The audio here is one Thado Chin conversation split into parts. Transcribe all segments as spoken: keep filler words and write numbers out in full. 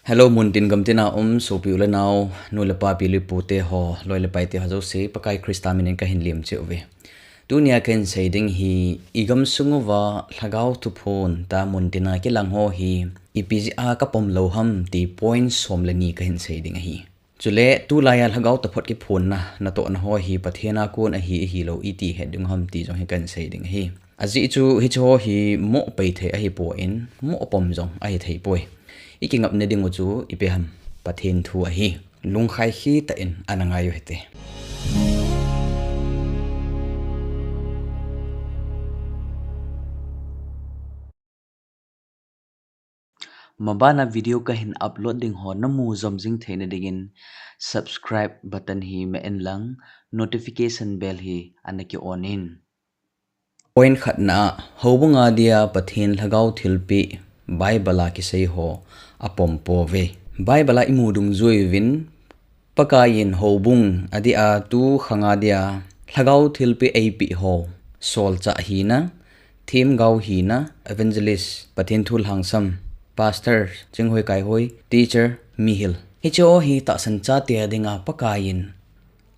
Hello, muntin gamtina um sopi u le nau, nu le pa, pi le pu te ho, loi le pai te ho jouse, Pakai Christa minin kahin lemcheh uve. Tunia kahin sei ding hi, i gamsung uva Lhagao thuphon tah muntina kilang ho hi, ipi jeh a kapom lou ham ti point som le ni kahin sei ding ahi. Chule tulaiya Lhagao taphot kiphonna natohna ho hi Pathen a kon ahi, ahilou iti het ding ham ti jong hi kahin sei ding ahi. Ajeh chu hiche ho hi moh pei thei ahipon, moh pom jong ahithei poi. I kingapna ding u chu ipi ham, Pathen thu ahi. Lungkhai khitah in ana ngai u hite. Mabana video kahin upload ding ho namu jom jing theina dingin subscribe button hi me in lang, notification bell hi ana ki on in. Point khatna, houbung a dia Pathen Lhagao thilpeh Bible a kisei ho apom pouve. Bible a imu dungjui uvin, Pakaiyin houbung a dia tu khang a dia Lhagao thilpeh eipeh ho, solchah hina, themgao hina, evangelist, Pathen thu lhangsam, pastor, chinghoi kaihoi, teacher, mihil. Hiche ho hi tahsan chate a dinga Pakaiyin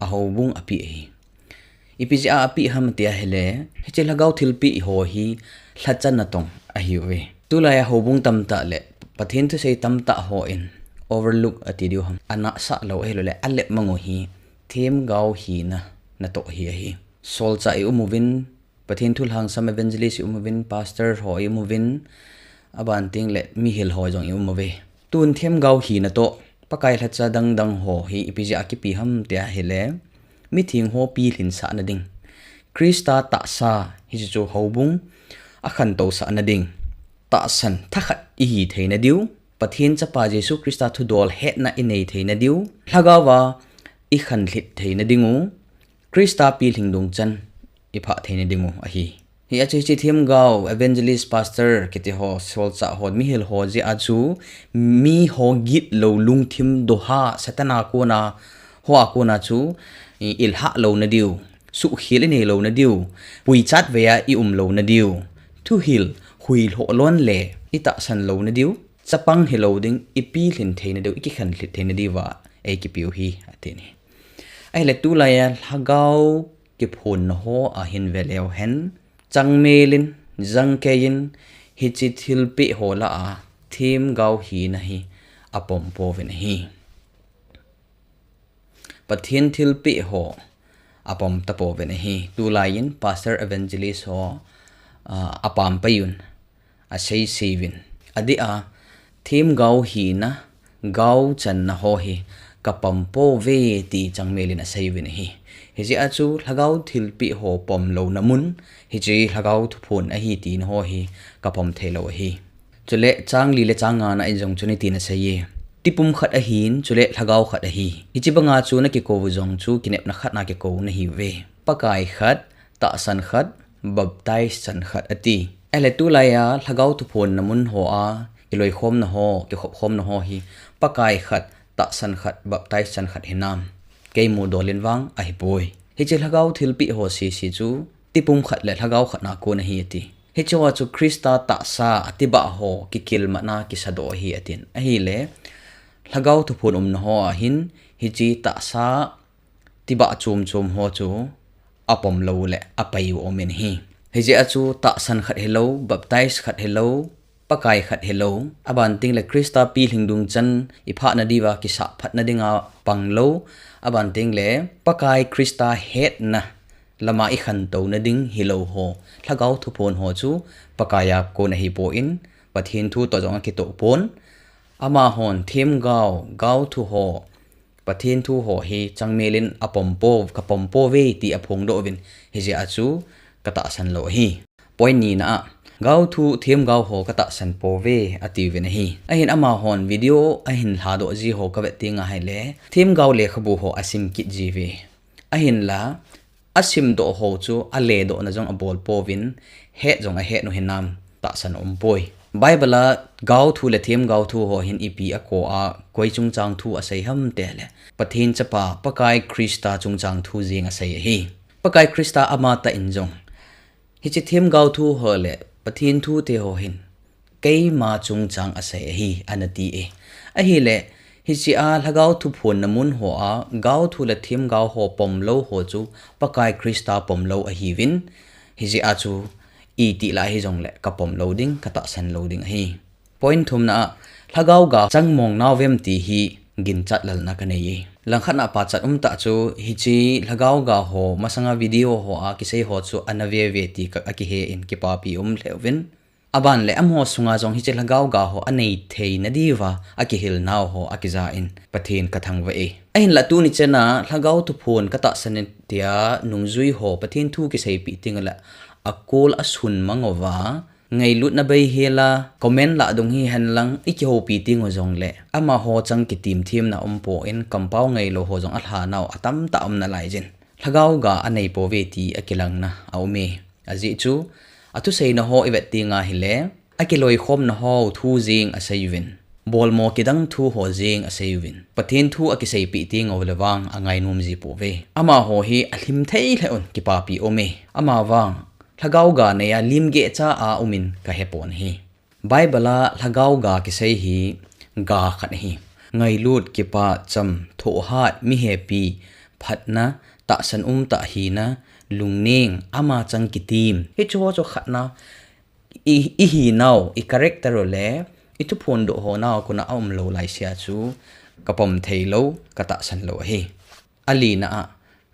ahoubung apeh ahi. Ipi jeh a apeh ham tia ahile, hiche Lhagao thilpeh ho hi lhacha natong ahiuve. Tulaiya houbung tamtah le Pathen thusei tamtah hon overlook ati diu ham, anahsah lou ahiloule alep mang u hi themgao hina natoh hi ahi. Solchah i um uvin, Pathen thu lhangsam evangelist i um uvin, pastor ho i um uvin, aban tengle mihil ho jong i um uve. Tun themgao hina toh Pakai lhacha dangdang ho hi ipi jeh a kipe ham tia ahile, mitheng ho pilhinsahna ding, Christa tahsa, hiche chu houbung akhantosahna ding, tahsan thakhat ihi theina diu, Pathen Chapa Jesu Christa thudol hetna inei theina diu, Lhagaova ikhanlhit theina dingu, Christa pilhing dungchan iphah theina dingu ahi. Hijeh a chu hiche themgao, evangelist, pastor kiti ho, solchah ho, mihil ho jeh a chu miho gitlou lungthim doha, Satan a kona, hoa kona chu i, ilhah louna diu, suhkhel inei louna diu, puichat veiya i um louna diu, thuhil, huilhoh lon le itahsan louna diu, chapang hilou ding, ipilhin theina diu, ikikhanlhit theina diuva eikipiu hi atin ahi. Ahile tulaiya Lhagao kiphonna ho ahin veleu hen, changmel in, jangkei in, hiche thilpeh ho lah a themgao hina hi apom pouvin ahi. Pathen thilpeh ho apom tapouvin ahi. Tulaiyin pastor, evangelist ho, ah, apam pai un, asei sei uvin, adeh a themgao hina, gao channa ho hi kapom pouve ti changmel in asei uvin ahi. Hijeh a chu Lhagao thilpeh ho pom louna mun, hiche Lhagao thuphon ahi tina ho hi kapom theilou ahi. Chule chang li le chang nga na in jong chun hitin asei e, tipum khat ahin, chule Lhagao khat ahi. Hiche banga chu nakikou u jong chu kinepna khat na kikou nahiuve. Pakai khat, tahsan khat, baptize chan khat ati. Ahile tulaiya Lhagao thuphonna mun ho a kiloikhomna ho, kikhopkhomna ho hi Pakai khat, tahsan khat, baptize chan khat hinam? Kei mudol in vang ahipoi. Hiche Lhagao thilpeh ho sese chu tipum khat le Lhagao khat na kon ahi ati. Hiche ho chu Christa tahsa tibah ho kikilmatna kisadoh ahi atin. Ahile Lhagao thuphon umna ho ahin hiche tahsa tibah chom chom ho chu apom lou le apai u umin ahi. Hijeh a chu tahsan khat hilou, baptize khat hilou, Pakai khat hilou, aban tengle Christa pilhing dungchan iphahna diuva kisah phatna dinga pang lou, aban tengle Pakai Christa hetna lama ikhantouna ding hilou ho, Lhagao thuphon ho chu Pakai a kon ahipon, Pathen thu toh jong akitoh pon, amahon themgao, gao thu ho, Pathen thu ho hi changmel in apom pou, kapom pouve ti aphongdoh uvin, hijeh a chu katahsan lou ahi. Point nina a, gao thu themgao ho katahsan pouve atiuvin ahi. Ahin amahon video ahin lhadoh ji ho kavet tenga ahile, themgao lekhabu ho asim kit jiuve. Ahinla, asimdoh ho chu aledohna jong abol pouvin, het jong ahet u hinam tahsan aumpoi. Bible a gao thu le themgao thu ho hin ipi akou a, koi chungchang thu asei ham tile, Pathen Chapa, Pakai Christa chungchang thu jeng asei ahi. Pakai Christa amatah in jong, hiche themgao thu ho le Pathen thute ho hin keima chungchang asei ahi, anati e. Ahile, hichea Lhagao thuphon na mun hoa, gaothu le themgao ho pomlou ho chu, Pakai Christa pomlou ahiuvin, hichea chu itih lah hijongle kapomlou ding, katahsan lou ding ahi. Point thumna a, Lhagao ga changmong nauvem ti hi ginchat lalna kanei e. Langkhat na pachat umtah chu, hiche Lhagao ga ho, masanga video hoa kisei ho chu ana veve ti ka, akihe in kipapi um lheh uvin. Aban le amaho sunga jong hiche Lhagao ga ho anei theina diuva, akihil nau ho, akija in Pathen kathangvah e. Ahinla tuni chana, Lhagao thuphon katahsan in tia nungjui ho, Pathen thu kiseipeh tengle, akol asun mang uva, ngailutna beihela, comment lah dung hihen lang, ikihoupi teng u jongle, amaho chang kitim themna umpon, kampao ngailou ho jong alhanau atamtah um nalaijin. Lhagao ga anei pouve ti akilangna aume. Ajeh chu, athuseina ho ivet tenga hile, akiloikhomna ho thu jeng aseiuvin. Bolmo kidang thu ho jeng aseiuvin. Pathen thu akiseipeh tengule vang angainom ji pouve. Amaho hi alhim thei lheh un kipapi aume. Amavang, Lhagao ga neiya lim gehcha a umin kahepon ahi. Bible a Lhagao ga kisei hi ga khat ahi. Ngailut, kipah, cham, thohhat, mihepi, phatna, tahsan umtah hina, lungneng, ama chang kitim. Hicheho chu khatna, i, ihinau, i character u le, ithuphondoh ho nau a kona aumlou laisea chu, kapom theilou, katahsan lou ahi. Alina a,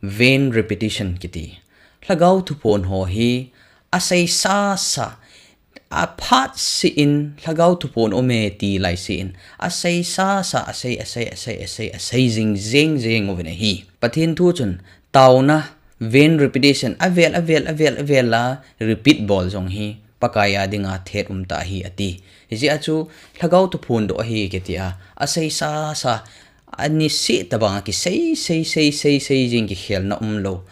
vain repetition kiti. Lhagao thuphon ho hi, asei sasa, aphat seh in, Lhagao thuphon aume ti laiseh in, asei sasa, asei, asei, asei, asei, asei jing jeng jeng uvin ahi. Pathen thu chun, taona, vain repetition, avel, avel, avel, avel a, repeat bol jong hi, Pakai a dinga thet umtah ahi ati. Hijeh a chu, Lhagao thuphondoh ahi kitia, asei sasa, aniseh tobanga kisei, sei, sei, sei, sei jing kikhelna umlou.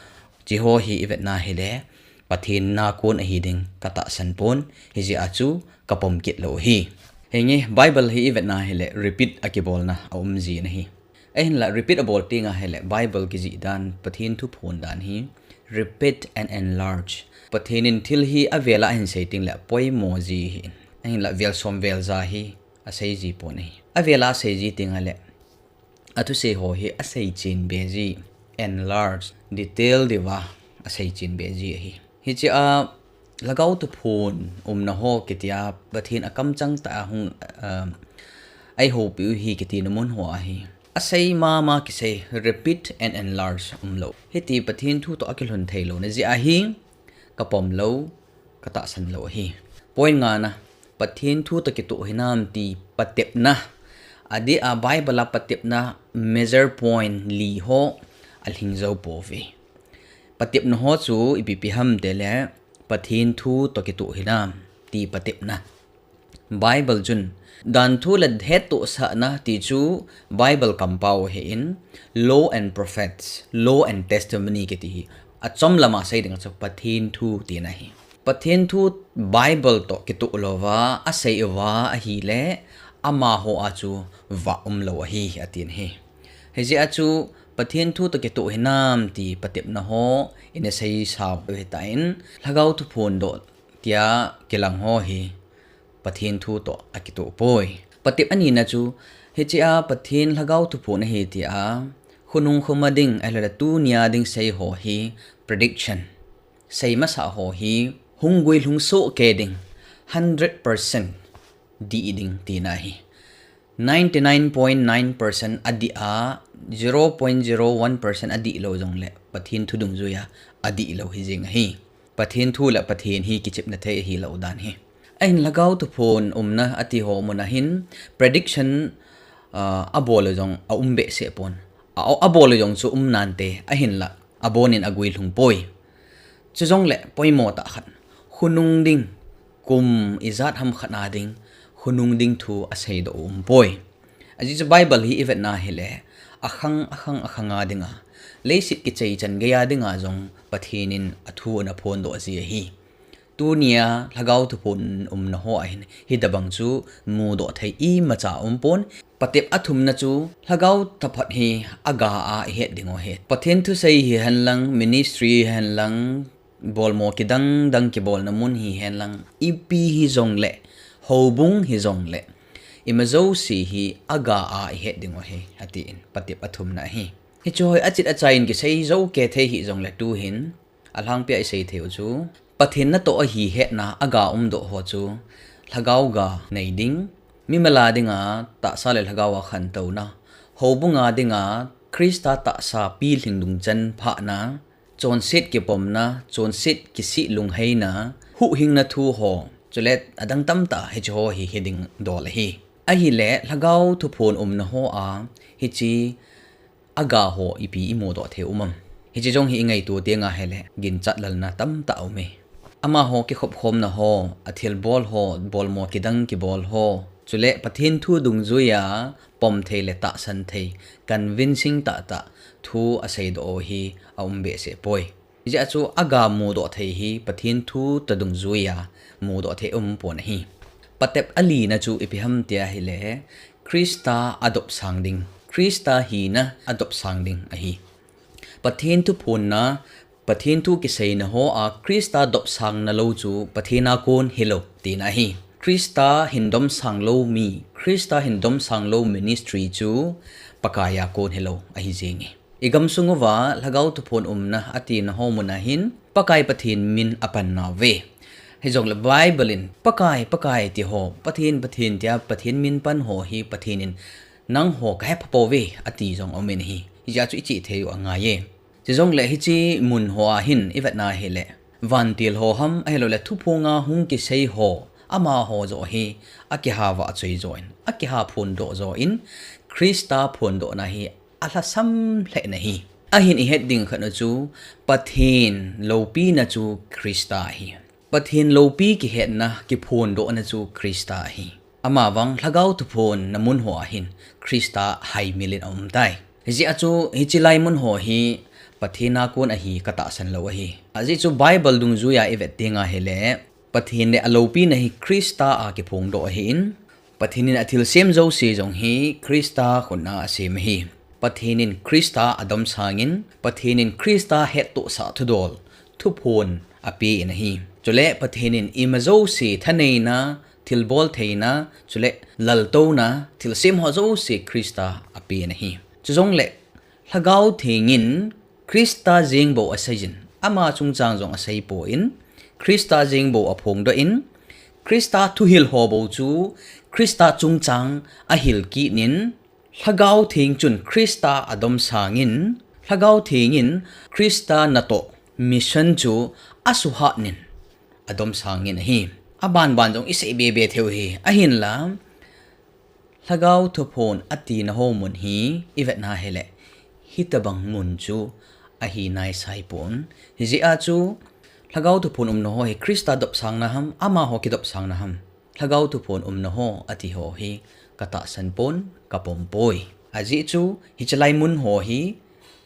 Hicheho hi ivetna hile, Pathen na kon ahi ding katahsan pon, hijeh a chu kapom kit lou ahi. Henge, Bible hi ivetna hile, repeat akibolna aum jin ahi. Ahinla, repeat abol tenga hile, Bible kijih dan, Pathen thuphon dan hi, repeat and enlarge. Pathen in thil hi avela ahin sei tengle, poimo ji ahin. Ahinla, vel som vel ja hi, asei ji pon ahi. Avela asei ji tengle, athusei ho hi aseichen be ji, enlarge, detail diuva aseichen be ji ahi. Hichea Lhagao thuphon umna ho kitia Pathen akamchang tah a hung, um, eihoupiu ahi kitina mun ho ahi. Asei mama kisei, repeat and enlarge umlou. Hiti Pathen thu toh akilhun theilouna jeh ahi, kapom lou, katahsan lou ahi. Point ngana, Pathen thu toh kitoh hinam ti patepna. Adeh a Bible a patepna major point li ho alhing jou pouve. Patepna ho chu ipi ipi ham tile, Pathen thu toh kitoh hinam ti patepna. Bible chun, danthu le hettohsahna ti chu Bible kampao ahin, Law and Prophets, Law and Testimony kiti hi, achom lama sei dinga chu Pathen thu tina ahi. Pathen thu Bible toh kitoh louva asei uva ahile, amaho a chu vah umlou ahi, atin ahi. Hijeh a chu Pathen thu toh kitoh hinam ti patepna ho ina seisau hitan, Lhagao thuphondoh tia kilang ho hi Pathen thu toh akitoh poi. Patep anina chu, hichea Pathen Lhagao thuphon ahi tia, khonung khoma ding, ahiloule tunia ding sei ho hi prediction. Sei masa ho hi hung guilhung sohkei ding, hundred percent dih ding tina ahi. Ninety nine point nine percent adih a, zero point zero one percent adihlou jongle, Pathen thu dungjuia adihlou hijeng ahi. Pathen thu le Pathen hi kichepna thei ahilou dan ahi. Ahin Lhagao thuphon umna atiho muna hin prediction, ah, abol u jong aum behseh pon. A, abol u jong chu um nante, ahinla, abonin aguilhung poi. Chujongle, poimo tah khat. Khonung ding, kum ijat ham khat a ding, khonung ding thu aseidoh u umpoi. Ajeh chu Bible hi ivetna hile, akhang, akhang, akhanga dinga, leiset kichai chan geiya dinga jong Pathen in athu ana phondoh ji ahi. Tunia Lhagao thuphon umna ho ahin, hitobang chu mudoh thei imacha aumpon. Patep athumna chu, Lhagao thaphat hi aga a ihet dingu ahi. Pathen thusei hihenlang, ministry hihenlang, bolmo kidang dang kibolna mun hihenlang, ipi hijongle, houbung hijongle, ima jouse hi aga a ihet ding u ahi, atin, patep athumna ahi. Hiche hi achit achai in kisei jou kei thei hih jongle tuhin, alhangpia isei thei u chu, Pathen natoh ahi hetna aga umdoh ho chu, lhagao ga nei ding, mimal a dinga tahsa le lhagao a khantouna, houbung a dinga Christa tahsa pilhing lungchan phahna, chonset kipomna, chonset kisih lungheina, huhhingna thu ho, chule adang tamtah hiche ho hi hiding dol ahi. Ahile, lhagao thuphon umna ho a, hiche aga ho ipi imudoh thei um am? Hiche jong hi ingaito tenga hile, ginchat lalna tamtah aume. Amaho kikhopkhomna ho, athilbol ho, bolmo kidang kibol ho, chule Pathen thu dungjuia pom thei le tahsan thei, convincing tahtah thu aseidoh u hi aum behseh poi. Hijeh a chu aga mudoh thei hi Pathen thu toh dungjuia mudoh thei umpon ahi. Patep alina chu ipi ham tia hile, Christa adopsang ding, Christa hina adopsang ding ahi. Pathen thuphonna, Pathen thu kiseina ho a Christa dopsangna lou chu Pathen a kon hilou tina ahi. Christa hin domsang lou mi, Christa hin domsang lou ministry chu Pakai a kon hilou ahi jenge. Igamsung uva lhagao thuphon umna atina ho mun a hin Pakai Pathen min apan nauve. Hijongle Bible in Pakai, Pakai ti ho, Pathen, Pathen tia Pathen min pan ho hi Pathen in nangho kahepha pouve ati jong aumin ahi. Hijeh a chu ichih thei u angaiye. Chujongle hiche mun ho a hin ivetna hile, vantil ho ham ahiloule thuphonga hung kisei ho, amaho joh hi akihava achoi jo in, akiha phondoh jo in, Christa phondohna hi alhasam lheh in ahi. Ahin ihet ding khatna chu, Pathen loupina chu Christa ahi. Pathen loupi kihetna, kiphondohna chu Christa ahi. Amavang lhagao thuphonna mun ho a hin Christa haimil in aumtai. Hijeh a chu hiche lai mun ho hi Pathen a kon ahi katahsan lou ahi. Ajeh chu Bible dungjuia ivet tenga hile, Pathen le aloupina hi Christa a kiphongdoh ahin, Pathen in athilsem jouse jong hi Christa khut a asem ahi. Pathen in Christa adomsangin, Pathen in Christa hettohsah thudol, thuphon apen ahi. Chule Pathen in ima jouse thaneina, thilbol theina, chule laltouna, thilsem ho jouse Christa apen ahi. Chujongle, Lhagao Theng in Christa jengbou aseijin, ama chungchang jong aseipon, Christa jengbou aphongdoh in, Christa thuhil ho bou chu Christa chungchang ahil kit in, Lhagao Theng chun Christa adomsangin, Lhagao Theng in Christa natoh mission chu asuhat in adomsangin ahi. Abanban jong isei bebe thei u hi, ahinla, Lhagao thuphon atina ho mun hi ivetna hile, hitobang mun chu ahi naisaipon. Hijeh a chu, Lhagao thuphon umna ho hi Christa dopsangna ham, amaho kidopsangna ham? Lhagao thuphon umna ho ati ho hi katahsan pon, kapompoi. Ajeh chu, hiche lai mun ho hi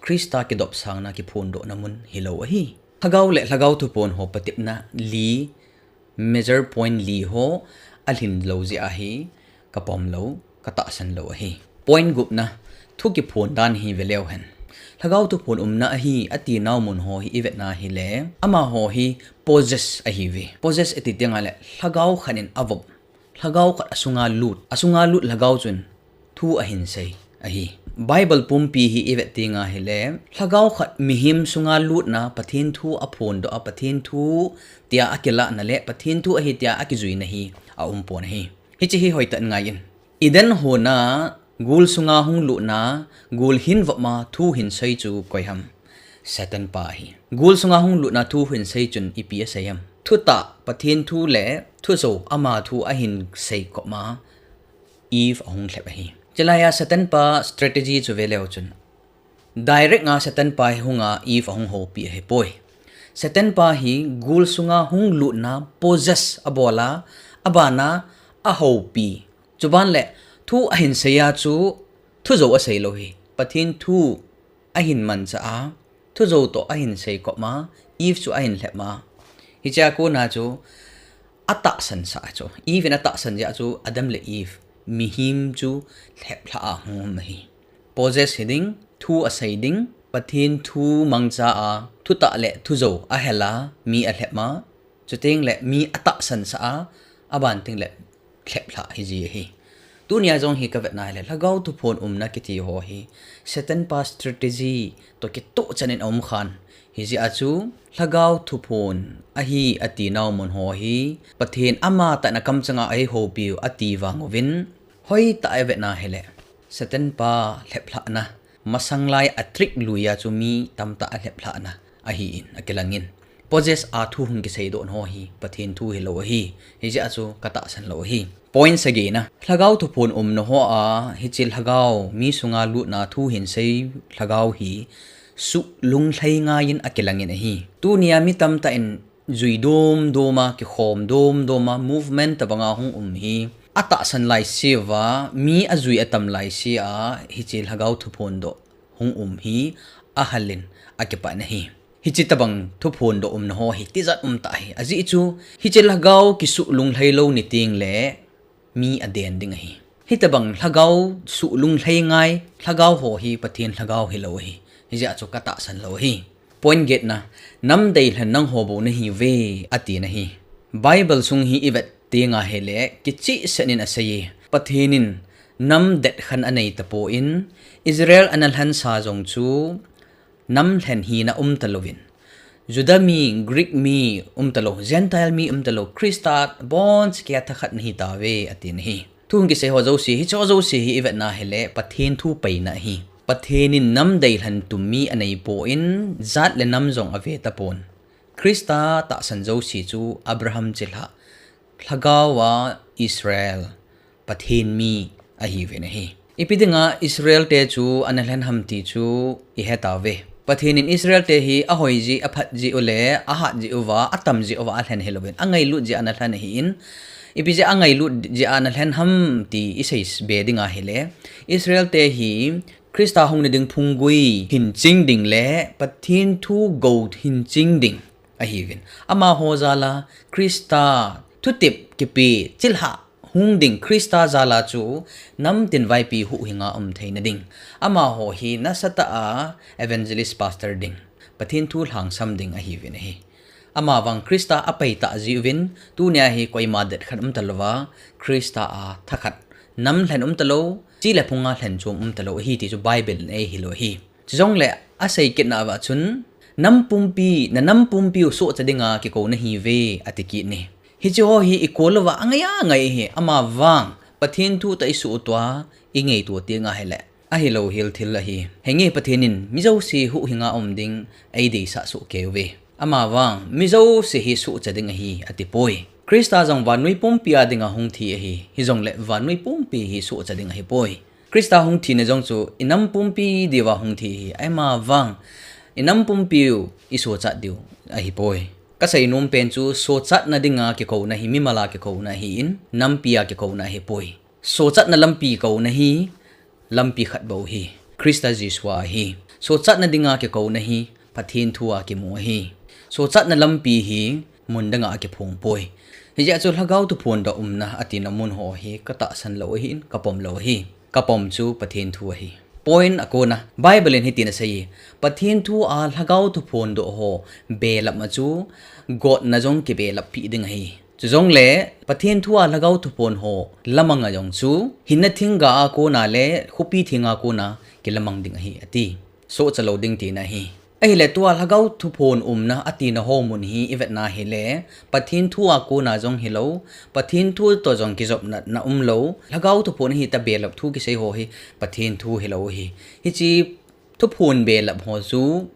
Christa kidopsangna kiphondohna mun hilou ahi. Lhagao le Lhagao thuphon ho patepna li, major point li ho alhin lou jeh ahi, kapom lou, katahsan lou ahi. Point gupna, thu kiphon dan hi veleu hen. Lhagao thuphon umna ahi atinau mun ho hi ivetna hile, amaho hi possess ahiuve. Possess ati tenga le, lhagao khat in avop, lhagao khat asunga lut, asunga lut lhagao chun thu ahin sei ahi. Bible pumpi hi ivet tenga hile, lhagao khat mihem sunga lutna, Pathen thu aphondoh a, Pathen thu tia akilahna le Pathen thu ahi tia akijuina hi aumpon ahi. Hiche hi hoitah in ngaiyin. Eden hon a gul sunga hung lutna, gul hin vopma thu hin sei chu koi ham? Satan pa ahi. Gul sunga hung lutna thu hin sei chun ipi asei ham? Thutah, Pathen thu le thujou ama thu ahin sei kopma Eve ahung lhep ahi. Chulaiya Satan pa strategy chu veleu chun, direct a Satan pa hi hunga Eve ahung houpi ahipoi. Satan pa hi gul sunga hung lutna possess abol a, abana ahoupi. Chuban le thu ahin seiya chu thujou asei lou hi. Pathen thu ahin manchah a, thujou toh ahin sei kopma, Eve chu ahin lhepma. Hichea kona chu atahsan sah chu, Eve in atahsan jeh chu Adam le Eve mihem chu lheplhah a hung um ahi. Possess hiding, thu asei ding, Pathen thu mangcha a, thutah le thujou ahel a, mi alhepma, chuteng le mi atahsan sah a, aban teng le lheplhah hiji ahi. Tunia jong hi kavetna hile, Lhagao thuphon umna kiti ho hi Satan pa strategy toh kitoh chanin aum khan. Hijeh a chu Lhagao thuphon ahi atinau mun ho hi Pathen amatah in akamchanga eihoupiu ati vang uvin, hoitah a ivetna hile, Satan pa lheplhahna, masanglai a trick lui a chu mi tamtah alheplhahna ahin, akilangin. Possess a thu hung kiseidoh ho hi Pathen thu hilou ahi. Hijeh a chu katahsan lou ahi. Point sagina, Lhagao thuphon umna hoa hiche Lhagao mi sunga lutna thu hinsei Lhagao hi suhlunglhai ngaiyin akilangin ahi. Tunia mi tamtah in jui domdom a, kikhom domdom a, movement tobanga hung um hi atahsan laise uva, mi ajui atam laise a hiche Lhagao thuphon doh hung um hi ahalin akipah in ahi. Hiche tobang thuphon doh umna ho hi tijat umtah ahi. Ajeh chu hiche Lhagao kisuhlunglhai lou ni tengle mi aden ding ahi. Hitobang Lhagao suhlunglhai ngai Lhagao ho hi Pathen Lhagao hilou ahi. Hijeh a chu katahsan lou ahi. Point getna, namdeilhen nangho bou nahiuve atina ahi. Bible sung hi ivet tenga hile kichehsetnin aseiye. Pathen in nam detkhen anei tapon, Israel ana lhensa jong chu namlhen hina umtalouvin, Juda mi, Greek mi umtalou, Gentile mi umtalou, Christa bonchakea thakhat nahitauve atina ahi. Thu hung kisei ho jouse, hicheho jouse hi ivetna hile Pathen thu paina ahi. Pathen in namdeilhen tum mi aneipon, jat le nam jong ave tapon. Christa tahsan jouse chu Abraham chilhah, Lhagao a Israel, Pathen mi ahiuvin ahi. Ipi dinga Israel te chu ana lhen ham ti chu ihetauve. Pathen in Israel te hi ahoi jeh, aphat jeh u le ahat jeh uva, atam jeh uva alhen hilouvin, angailut jeh a ana lhen ahin, ipi jeh a angailut jeh a ana lhen ham ti iseibe dinga hile, Israel te hi Christa hungna ding phunggui hinching ding le Pathen thu gou hinching ding ahiuvin, amaho jal a Christa thutep kipe chilhah hung ding, Christa jal a chu namtin vaipi huhhinga um theina ding, amaho hi nasatah a evangelist, pastor ding, Pathen thu lhangsam ding ahiuvin ahi. Amavang Christa apaitah jeh uvin, tunia hi koima detkhen umtalouva, Christa a thakhat, namlhen umtalou, chi le phunga lhenchom umtalou ahi ti chu Bible in eihil u ahi. Chujongle aseikitna uva chun, nam pumpi, na nam pumpiu sohcha dinga kikou nahiuve, ati kit e. Hicheho hi ikol uva angai angai ahi, amavang Pathen thu toh isohtoa, ingaito tenga hile, ahilou hel thil ahi. Henge Pathen in mi jouse huhhinga um ding eideisah soh keiuve. Amavang mi jouse hi sohcha ding ahi atipoi. Christa jong vannoi pumpi a dinga hung thi ahi. Hijongle vannoi pumpi hi sohcha ding ahipoi. Christa hung thina jong chu inam pumpi diuva hung thi ahi. Amavang inam pumpiu isohchat diu ahipoi. Kaseinom pen chu sohchatna dinga kikouna hi mimal a kikouna ahin, nampi a kikouna ahipoi. Sohchatna lampi kouna hi lampi khat bou ahi, Christa Jesu ahi. Sohchatna dinga kikouna hi Pathen thu a kimu ahi. Sohchatna lampi hi mun danga akiphongpoi. Hijeh a chu Lhagao thuphon doh umna atina mun ho hi katahsan lou ahin, kapom lou ahi. Kapom chu Pathen thu ahi. Point akona, Bible in hitin aseiye, Pathen thu a Lhagao thuphon doh ho belap a chu gotna jong kibelap peh ding ahi. Chujongle Pathen thu a Lhagao thuphon ho lamang a jong chu hinna thingga a kona le khopi thenga kona kilamang ding ahi ati. Sohcha lou ding tina ahi. Ahile tua Lhagao thuphon umna atina ho mun hi ivetna hile, Pathen thu a kona jong hilou, Pathen thu toh jong kijopna na umlou, Lhagao thuphon ahitah belap thu kisei ho hi Pathen thu hilou ahi. Hiche thuphon belap ho chu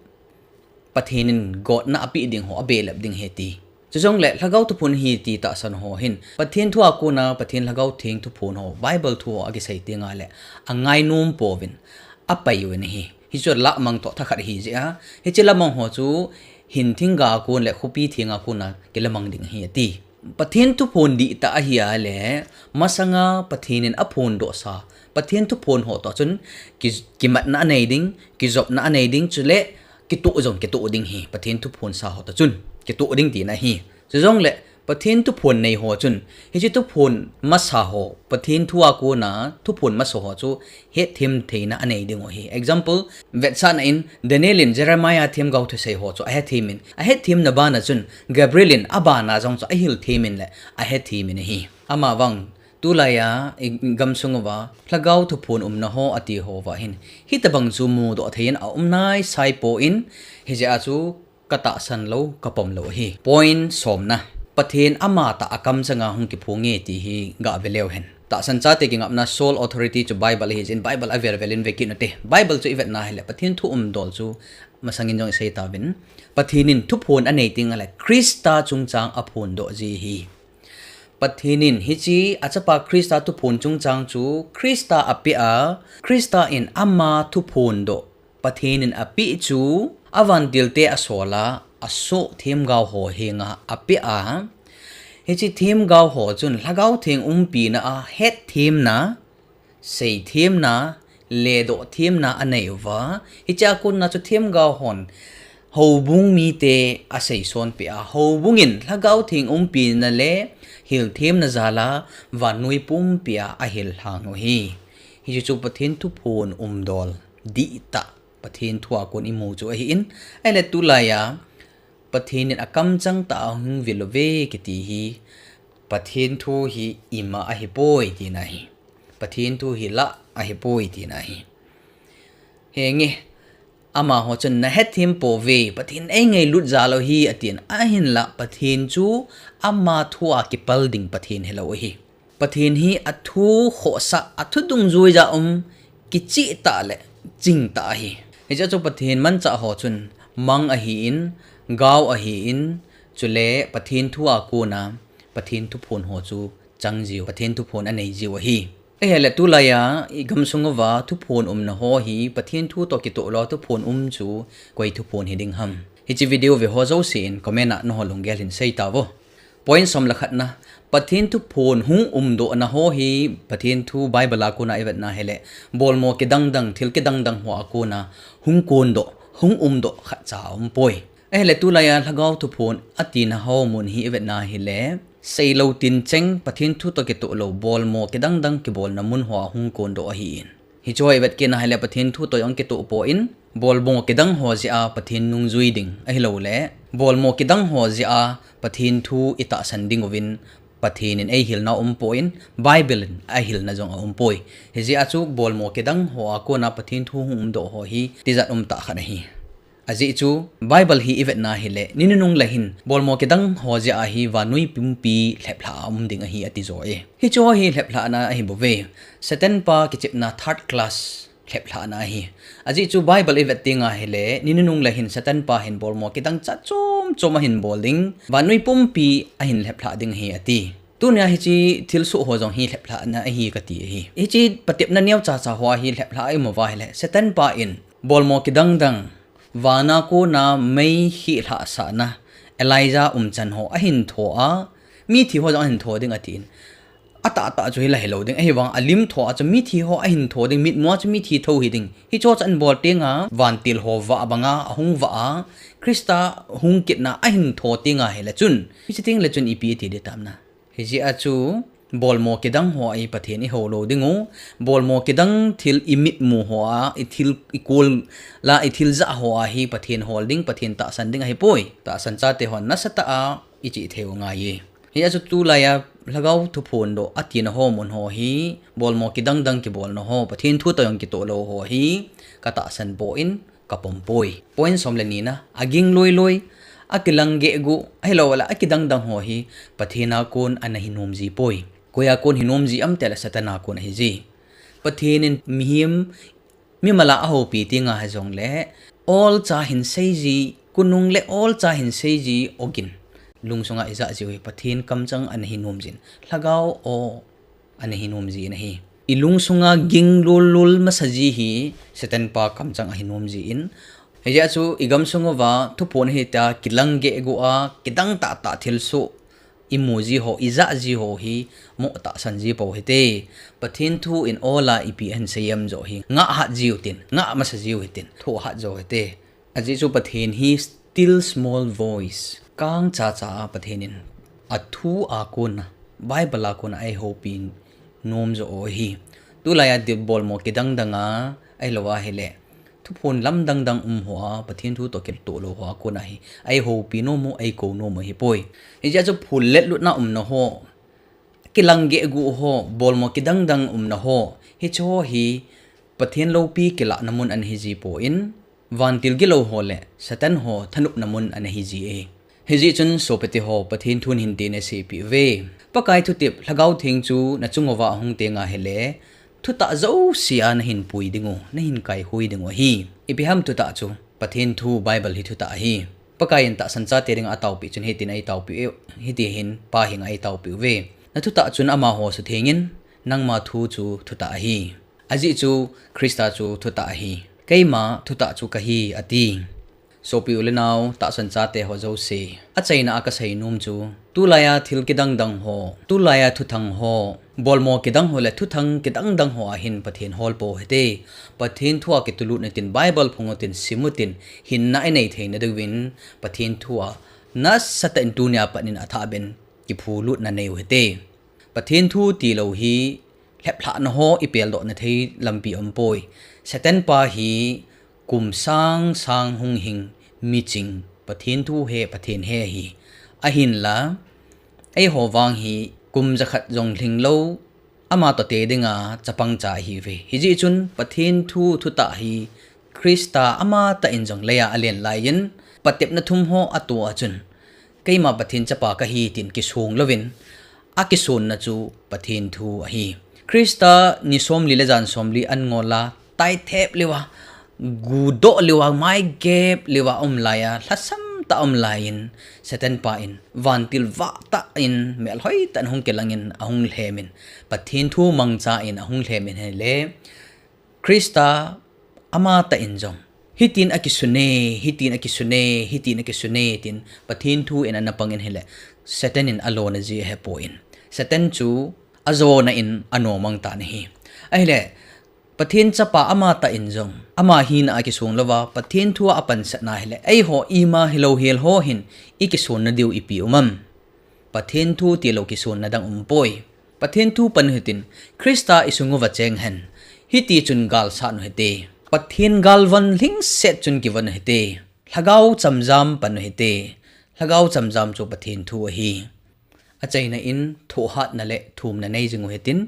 Pathen in gotna apeh ding ho abelap ding ahi ti. Chujongle Lhagao thuphon ahi ti tahsan ho hin Pathen thu a kona Pathen Lhagao Theng thuphon ho, Bible thu ho akisei tenga le angainom pouvin, apai uvin ahi. Hichu lamang toh thakhat ahijeh a, hiche lamang ho chu hin thingga a kon le khopi thenga kona kilamang ding ahi ati. Pathen thuphon dihtah ahi a le, masanga Pathen in aphondohsa Pathen thuphon ho toh chun ki, kimatna anei ding, kijopna anei ding, chule kitoh jong kitoh ding ahi, Pathen thuphonsa ho toh chun kitoh ding tina ahi. Chujongle Pathen thuphon nei ho chun hiche thuphon masa ho, Pathen thu a kona thuphon masa ho chu hetthem theina anei diu ahi. Example, vetsahna in Daniel in Jeremiah themgao thusei ho chu ahetthem in, ahetthemna bana chun Gabriel in abana jong chu ahilthem in le ahetthem in ahi. Amavang Tulaiya i gamsung uva Lhagao thuphon umna ho ati ho uva hin, hitobang chu mudoh thei in aum naisai poi, hijeh a chu katahsan lou, kapom lou ahi. Point somna, Pathen amatah a kamchanga hung kiphong e ti hi gave leu hen. Tahsan chate kingapna sole authority chu Bible ahi jeh in Bible avel vel in vekit ute. Bible chu ivetna hile Pathen thu umdol chu masangin jong isei tauvin, Pathen in thuphon anei tengle Christa chungchang aphondoh ji ahi. Pathen in hiche achapa Christa thuphon chungchang chu Christa apeh a, Christa in ama thuphondoh Pathen in apeh chu avantilte asol a, asoh themgao ho henga apeh a, hiche themgao ho chun Lhagao Theng umpina a hetthemna, seithemna, ledoh themna anei uva, hichea kona chu themgao hon houbung mite aseisonpeh a, houbung in Lhagao Theng umpina le hilthemna jal a vannoi pumpi a ahil lhang u ahi. Hiche chu Pathen thuphon umdol dihtah Pathen thua kon imu chu ahin, ahile tulaiya Pathen in akamchang tah a hung vil uve kiti hi, Pathen thu hi ima ahipoi tina ahi. Pathen thu hi lah ahipoi tina ahi. Henge, amaho chun nahethem pouve, Pathen eingailut jal u ahi atin, ahinla Pathen chu ama thua kipal ding Pathen hilou ahi. Pathen hi athu khohsah, athu dungjuija um, kichehtah le chingtah ahi. Hichea chu Pathen manchah ho chun mang ahin, gao ahin, chule Pathen thua kona Pathen thuphon ho chu chang jiu, Pathen thuphon anei jiu ahi. Ahile tulaiya igamsung uva thuphon umna ho hi Pathen thu toh kitoh lou thuphon um chu koi thuphon hiding ham? Hiche video ve ho jousen comment a naho lunggel hin sei tauvo. Point som le khatna, Pathen thuphon hung umdohna ho hi Pathen thu Bible a kona ivetna hile bolmo kidang dang, thil kidang dang hoa kona hung kondoh, hung umdoh khatcha aumpoi. Ahile tulaiya Lhagao thuphon atina ho mun hi ivetna hile seilou tincheng, Pathen thu toh kitoh lou bolmo kidang dang kibolna mun hoa hung kondoh ahin. Hicheho ivet kitna hile Pathen thu toh jong kitoh poi, bolmo kidang ho jeh a Pathen nungjui ding ahiloule bolmo kidang ho jeh a Pathen thu itahsan dinguvin Pathen in eihilna umpoi, Bible in ahilna jong aumpoi. Hijeh a chu bolmo kidang hoa kona Pathen thu hung umdoh ho hi tijat umtah khat ahi. Ajeh chu Bible hi ivetna hile ni nunung le hin bolmo kidang ho jeh a hi vannoi pumpi lheplhah a um ding ahi ati jo e. Hicheho hi lheplhahna ahibouve. Satan pa kichepna third class lheplhahna ahi. Ajeh chu Bible ivet tenga hile ni nunung le hin Satan pa hin bolmo kidang chat chom chom ahin bol ding, vannoi pumpi ahin lheplhah ding ahi ati. Tunia hiche thilsoh ho jong hi lheplhahna ahi kati ahi. Hiche patepna neocha cha hoa hi lheplhah a imu uva hile Satan pa in bolmo kidang dang, vana kona mei kheh lhahsahna, Elijah umchan ho ahin tho a, mithi ho jong ahin tho ding atin. Atahtah chu hila hilou ding, ahivang alim tho a chu mithi ho ahin tho ding, mitmua chu mithi thou hiding. Hicheho chu ahin bol tenga vantil ho vah banga ahung vah a, Christa hung kitna ahin tho tenga hile chun, hiche tengle chun ipi iti ding tamna? Hijeh a chu bolmo kidang hoa hi Pathen ihou lou dingu, bolmo kidang thil imitmu hoa, ithil ikol la ithil jah hoa hi Pathen hol ding, Pathen tahsan ding ahipoi. Tahsan chate hon nasatah a ichih theiu ngai e. Hijeh a chu tulaiya Lhagao thuphondoh atina ho mun ho hi bolmo kidang dang kibolna ho, Pathen thu toh jong kitoh lou ho hi katahsan poi, kapompoi. Point som le nina, aging loi loi, akilang gehguh, ahiloule akidang dang ho hi Pathen a kon ana hinom jipoi. Koia kon hinom ji am tile Satan a kon ahiji. Pathen in mihem mimal a ahoupi tenga hijongle olcha hin seiji, khonung le olcha hin seiji ogin, lungsunga ijah jiu hi Pathen kamchang ana hinom jin, Lhagao o ana hinom jin ahi. Ilungsunga ging lul lul masa ji hi Satan pa kamchang ahinom jin. Hijeh a chu igamsung uva thuphon hitia kilang gehguh a kidang tahtah thilsoh imu ji ho, ijah ji ho hi mo tahsan ji pou hite. Pathen thu in ola ipi ahin sei em joh hi ngah hat jiu tin, ngah masa jiu hitin, thoh hat jou hite. Ajeh chu Pathen hi still small voice, kang chacha a Pathen in athu a kona, Bible a kona eihoupi nom joh u ahi. Tulaiya bolmo kidang danga, ahilou ahile thuphon lamdang dang um hoa, Pathen thu toh kitoh lou hoa kona hi eihoupi nom u, eikou nom u ahipoi. Hijeh a chu phul let lutna umna ho, kilang gehguh ho, bolmo kidangdang umna ho, hiche ho hi Pathen loupi kilahna mun ana hiji poi, vantil gilou ho le Satan ho thanopna mun ana hiji e. Hijeh chun sopite ho, Pathen thun hin tin eiseipeh uve. Pakai thutep, Lhagao Theng chu nachung uva ahung tenga ahile, thutah jousea nahin pui dingu, nahin kaihui dingu ahi. Ipi ham thutah chu? Pathen thu Bible hi thutah ahi. Pakaiyin tahsan chate dinga ataopeh chun hitin eitaopeh u, hiti hin Pa henga eitaopeh uve. Nathutah chun amaho suthengin, nangma thu chu thutah ahi. Ajeh chu Christa chu thutah ahi. Keima thutah chu kahi, ati. Sopi u le nao, tahsan chate ho jouse, achaina a kasei nom chu, tulaiya thil kidangdang ho, tulaiya thuthang ho, bolmo kidang ho le thuthang kidangdang ho a hin Pathen holpo hite. Pathen thua kitulutna tin, Bible phungu tin, simu tin, hinna inei theina diuvin, Pathen thua nasatah in tunia pat in athahbeh in kiphulutna neiu hite. Pathen thu tilou hi lheplhahna ho ipeldohna thei lampi aumpoi. Satan pa hi kum sang sang hung hing miching, Pathen thu he, Pathen he ahi. Ahinla, eiho vang hi kum jakhat jong lhinglou, amatoh te dinga chapang cha ahiuve. Hijeh chun Pathen thu thutah hi Christa amatah in jong leiya alen laiyin, patepna thum ho atoh a chun, keima Pathen chapa kahi tin kisong louvin, akisonna chu Pathen thu ahi. Christa ni somli le jan somli an ngola, taithep leuva, gudoh leuva, maigep leuva aum laiya, lhasam tah aum laiyin, Satan pa in vantil vahtah in, melhoi tah in hung kilangin, ahung lhemin, Pathen thu mangcha in ahung lhemin ahile, Christa amatah in jong, hitin akisune, hitin akisune, hitin akisune, tin Pathen thu in ana pangin ahile, Satan in alona ji ahepoi. Satan chu ajona in anomang tan ahi. Ahile, Pathen chapa amatah in jong, ama hina a kisong louva, Pathen thu a apansatna ahile, eiho ima hilou hel ho hin ikisonna diu ipi um am? Pathen thu tilou kisonna dang umpoi. Pathen thu panu hitin, Christa isung uva cheng hen. Hiti chun gal sat u hite. Pathen galvon lhingset chun kivon u hite. Lhagao chamjam panu hite. Lhagao chamjam chu Pathen thu ahi. Achaina in thohhatna le thumna nei jing u hitin,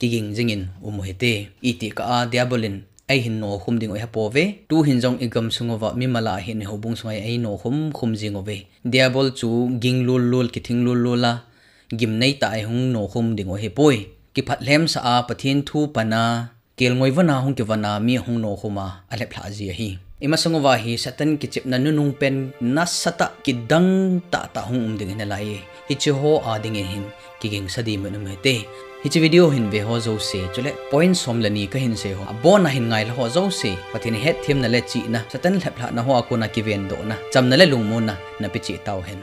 kiging jingin um u hite. Iti kah a Diabol in eihin nokhum ding u ahepouve. Tuhin jong igamsung uva mimal a hin houbung sunga einokhum khum jing uve. Diabol chu ging lul lul, kithing lul lul a, gimnei tah a eihung nokhum ding u ahipoi. Kiphatlhemsah a Pathen thu pana, kelngoi vona hung kivona mi ahung nokhum a, alheplhah ji ahi. Imasang uva hi Satan kichepna nunung pen nasatah kidang tahtah hung um ding ahi nalai e. Hiche ho a dingin hin kigingsa ding mun um hite. Hiche video hin ve ho jouse, chule point som le ni kahin sei ho, abona hin ngailha ho jouse, Pathen hetthemna le chihna, Satan lheplhahna ho a kona kivendohna, chamna le lungmonna napeh cheh tauhen.